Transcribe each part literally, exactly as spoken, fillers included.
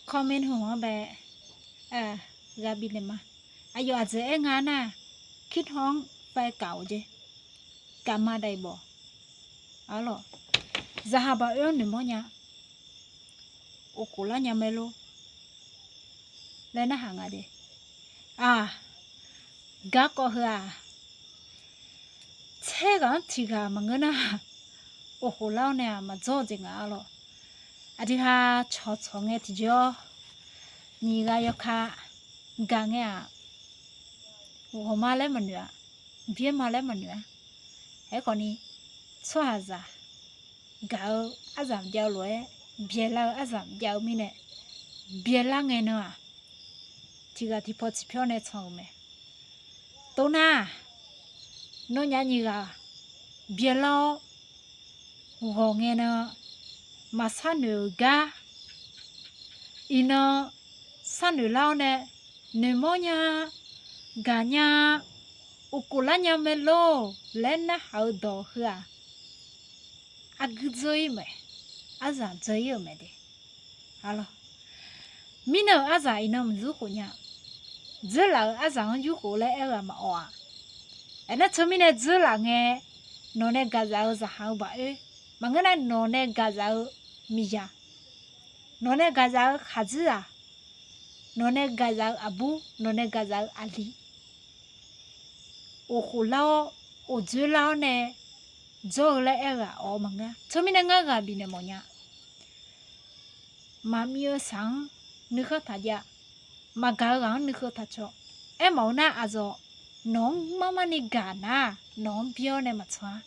Comment heu-anr bae ghaq bifnaeq ma. Aqyawf aqjeq aer nga nar, คิดฮ้อง faev kaf-awq jeq. Kaf ma daif bawq. Arlawq, zaqhaq baoq oer-anr noeqmawr nya, of khof lar nya mae lor laer narhaq nga de. Aq, garkawv heu-aq, tser ghaq-anr tiq ghaq maqngeur nar, of khof lar-awr nae-aq maqdzawr-eu jeq nga arlawq. Aqdui ha cawqcawq ngae tiqjawr, nyiq ghaq yawkaq gaq ngae-aq, ghawqma laer maqnoeq-a, byaerma laer maqnoeq-a. Aerkhawfni, tsawrhaqzaq gaq-eu aryamq jav-eu lof-aer, byaelar-eu aryamq jav-eu mirnae, byaelar ngae nan-aq, tiq ghaq tiq paw ciqpyawr nae can-euq mae. Tov nar, nawnyaf nyiq ghaq byaelar-awr ghawq ngae nan, maqsharnoeq-euq gar, iqnan sharnoeq lar-awr nae, noeqmawr nya, gaq nya, of khof lar nya mae lor laer narhaq-eu dawq heu-aq, argui dzeur-ir mae, aryamq dzeur-ir-euq mae de. Arlawq, mirnan-euq aryamq iqnan maqyur khof nya, dzeurlaf-euq aryamq-anr yur khof laer aer-eu-aq maqawq-aq. Aernar teumirnae dzeurlaf ngae, nawq nae gaqzaf-eu zaqhaq-eu baoq oer, maqngeur nar nawq nae gaqzaf-eu miqzaq, nawq nae gaqzaf-eu khaqdzerzaq, nawq nae gaqzaf-eu aqbur, nawq nae gaqzaf-eu aqli, of khof lar-awr, of dzoer lar-awr nae jawr-eu laer aer-eu-aq awq-eu maqngeur. Teumirnae ngar ghaq bifnaeq mawf nya. Maqmiv-eu saq-anr nuikhanr taq jav, maqgaq-eu ghaq-anr nuikhanr taq cawv. Aermawf-eu nar aqzawq nawq-anr marmarni gaq nar, nawq-anr byaer-awr nae maqtsanr-a.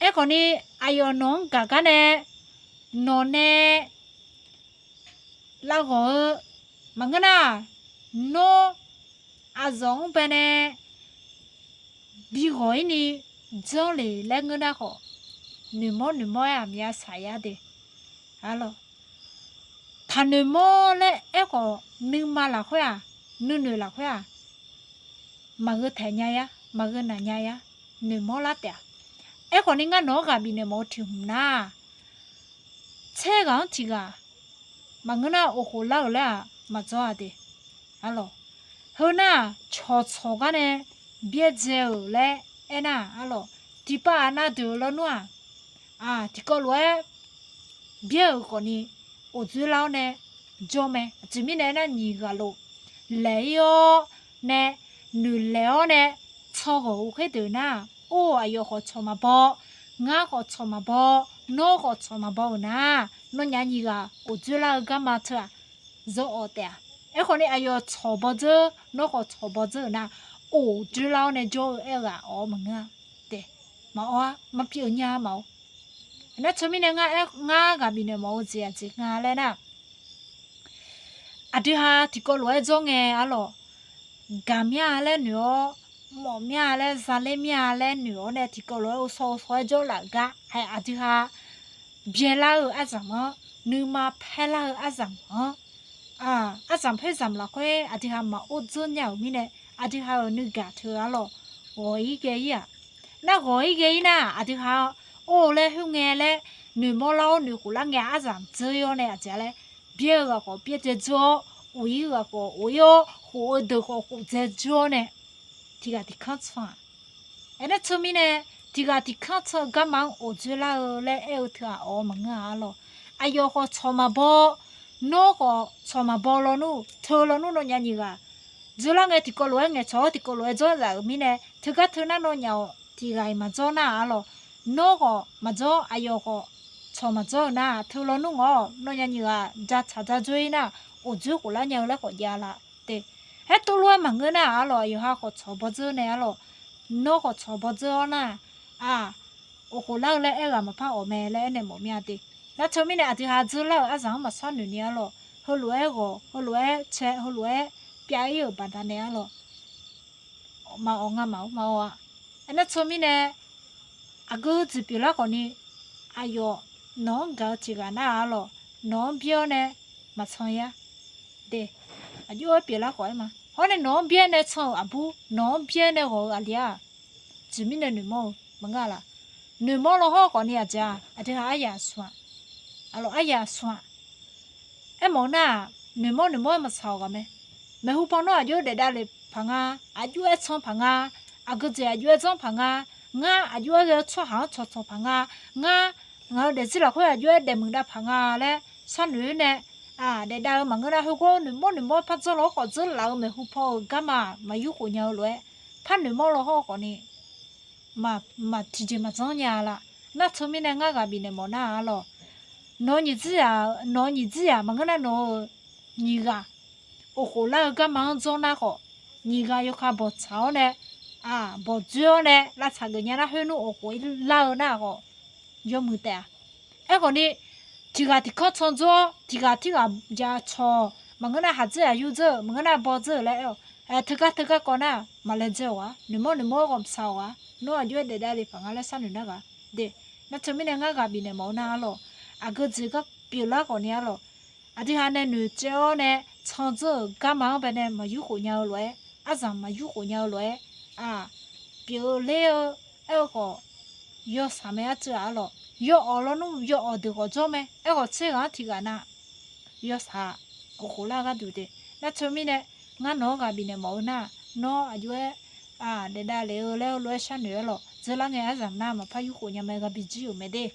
Aerkhawfni, aqyawf nawq-anr gaq gar nae nawq nae lavghawq-eu maqngeur nar, nawr aqzawq-anr baenae bighawq-ir ni janr le laer ngeur nar khawf, noeqmawr noeqmawr-aer aqmya saq yar de. Arlawq, taqnoeq mawr laer aerkhawf, nuima lafkhoer-aq, nuinoeq lafkhoer-aq, maqgheu taeq nya yar, maqgheu naq nya yar, noeqmawr lar taef-a. Aerkhawfni ngar nawq-anr ghaq bifnaeq mawf-eu tiq hmq nar, tser ghaq-anr tiq ghaq maqngeur nar, of khof lar-euq laer-aq maqdzawr-a de. Arlawq, heu nar-aq, cawqcawq gar nae byaerdzae-euq laer aernar-aq, arlawq, tiqpav aqnav deuq-eu lawnmr-aq, tiqkawv lof-aer byaer-euq khawfni, of dzoer lar-awr nae jawr mae. Aqjeq mirnae aernar, nyiq ghaq lof laeq-ir-awr nae, noeqlaeq-awr nae, can ghawq-eu khoerdeuq nar, or, aqyawf khawf tsawq maqbaw, ngar khawf tsawq maqbaw, nawr khawf tsawq maqbaw-euq nar, nawnyaf nyiq ghaq of dzoer lar-eu garma teu-aq, zawr-awq taef-a. Aerkhawfni aqyawf tsawq bawdzeur, nawr khawf tsawq bawdzeur-euq nar, of dzoer lar-awr nae jawr-eu aer-eu ghaq awq-awr maqngeur-a. Taef, maqawr-ar, maqpyeuf nya maq-awr. Aernar teumirnae ngar, ngar ghaq bifnaeq mawf-eu jeq aqjeq nga laer nar, aqdui ha tiqkawv lof-aer jawr ngae arlawq, gaq mir-a laer noeq-awr, mawf mir-a laer, zaler mir-a laer noeq-awr nae tiqkawv lof-aer ghovshaw ghovshaw-aer jawrlaf-euq gar, hae aqdui ha byaelar-eu aryamq-anr, nuima paerlar-eu aryamq-anr, aryamq paer zamq lafkhoer aqdui ha maqor dzeur nya-euq mirnae, aqdui ha-euq nuigaq teu arlawq, ghawq-ir ghae-ir-aq, nar ghawq-ir ghae-ir nar, aqdui ha or laer khoerngae laer, noeqmawr lar-awr noeqkhof lar ngae aryamq dzeur-ir-awr nae aqjeq-a laer, byaer-eu ghaq khawf byaerdzae dzeur-awr, of-ir-eu ghaq khawf of-ir-awr, khof-eu deuq khawf khof dzae dzeur-awr nae, tiqghaq tiqkanr can-aq. Aernar teumirnae, tiqghaq tiqkanr can-eu garma-anr of dzoer lar-eu laer aer-eu teu-aq awq-awr maqngeur-a arlawq. Aqyawf khawf tsawq maqbaw, nawr khawf tsawq maqbaw lawnmr, teu lawnmr nawnyaf nyiq ghaq dzoerlar ngae tiqkawv lof-aer ngaeqcawq-awr tiqkawv lof-aer dzawrzaq-euq mirnae, teugar teu nar nawnyaf-awq tiqghaq-iq maqdzawr nar-aq arlawq. Nawr khawf maqdzawr, aqyawf khawf tsawq maqdzawr-eu nar-aq, teu lawnmr ngawr-awq, nawnyaf nyiq ghaq ja tsaq ja dzoer-ir nar, of dzoer khof lar nya-eu laer khawf jav la te. Aer tov lof-aer maqngeur nar-aq arlawq, aqyawf ha khawf tsawq bawdzeur nae arlawq, nawr khawf tsawq bawdzeur-awr nar-aq, of khof lar-eu laer aer-eu ghaq maqpar awq mae laer aernaeq mawf mir-a te. Nar teumirnae aqdui ha dzoerlar-euq aryamq-anr maqshawr noeq ni arlawq, heulof-aer ghawq, heulof-aer cae, heulof-aer pyav-ir-euq baqdanae arlawq, maqawq nga maq-awr maqawq-a. Aernar teumirnae, aqgeu jeq pyeuflar khawfni, aqyawf nawq-anr gaq-eu tiqghaq nar-aq arlawq, nawq-anr byaer-awr nae maqcan yar de. Aqjox-aer pyeuflar khawf-aer ma. Hawr nae nawq-anr byaer nae can-euq aqbur, nawq-anr byaer nae ghawq-eu aqli-aq, jeq mirnae noeqmawr-eu maqngeur-a laf. Noeqmawr law hawr khawfni aqjeq-aq, aqdui ha aryaq smq-aq, arlawq aryaq smq-aq, Aermawf-eu nar-aq, noeqmawr noeqmawr-aer maqtsaq-awq ghaq mae. Maeqhu paw nawr aqjox-aer daef davle paq nga, aqjox-aer can paq nga, aqgeu jeq aqjox-aer janr paq nga, ngar aqjox-aer ghae-eu tsawrhaq-anr cawqcawq paq nga, ngar ngaq-euq daefzir lafkhoer aqjox-aer daefmuiq dav paq nga laer sharnoeq-aer nae, daef dav-eu maqngeur nar, khoergawr noeqmawr noeqmawr-aer par dzawr lawr khawf dzeur laf-eu maeqhu paw-euq garma-aq maqyur khof nya-eu lof-aer, par noeqmawr law hawr khawfni, maq tiqjeq maqdzanr nya la. Nar teumirnae ngar ghaq bifnaeq mawf nar-aq arlawq, nawq-eu nyiq dzir-aq maqngeur nar, nawq-euq nyiq ghaq oqkhof lar-eu garma-anr dzawr nar khawf, nyiq ghaq yawkaq bawqtsaq-awr nae, bawqdzoer-awr nae lavtsaq geuf nya nar, khoer nmr oqkhof lar-eu nar khawf, yawmuiq taef-a. Aerkhawfni, tiq ghaq tiq kanr can dzawr-awr, tiq ghaq tirghaq jacawq, maqngeur nar haq dzeur-aq yur dzeur-euq, maqngeur nar baw dzeur-euq laer aer-awq. Teugar teugar kawv nar, maqlaedzae-awq-a, noeqmawr noeqmawr-aer ghawqmq saq-awq-a, nawr aqjox-aer daef davle paq nga laer sharnoeq nar ghaq de. Nar teumirnae ngar ghaq bifnaeq mawf-eu nar arlawq, aqgeu jeq gar pyeuflar khawfni arlawq, aqdui ha nae noeqtsaev-awr nae can dzeur-euq garma-anr bae nae maqyur khof nya-eu lof-aer, arzanq maqyur khof nya-eu lof-aer, aq, pyeuf-eu ler-eu, aer-eu khawf, yawshaq mae arteuv-aq arlawq, yawawf lawnmr yawawf deuq khawf dzawr mae. Aerkhawf tser ghaq-anr tiq ghaq nav yawshaq oqkhof lar-eu gharduq de. Nar teumirnae, ngar nawq-anr ghaq bifnaeq mawf-eu nar, nawr aqjox-aer daef davle-eu laer heulof-aer sharnoeq-aer lawq, dzeurlar ngae arzanq nar maqpar yur khof nya mae, ghaq bijir-euq mae de.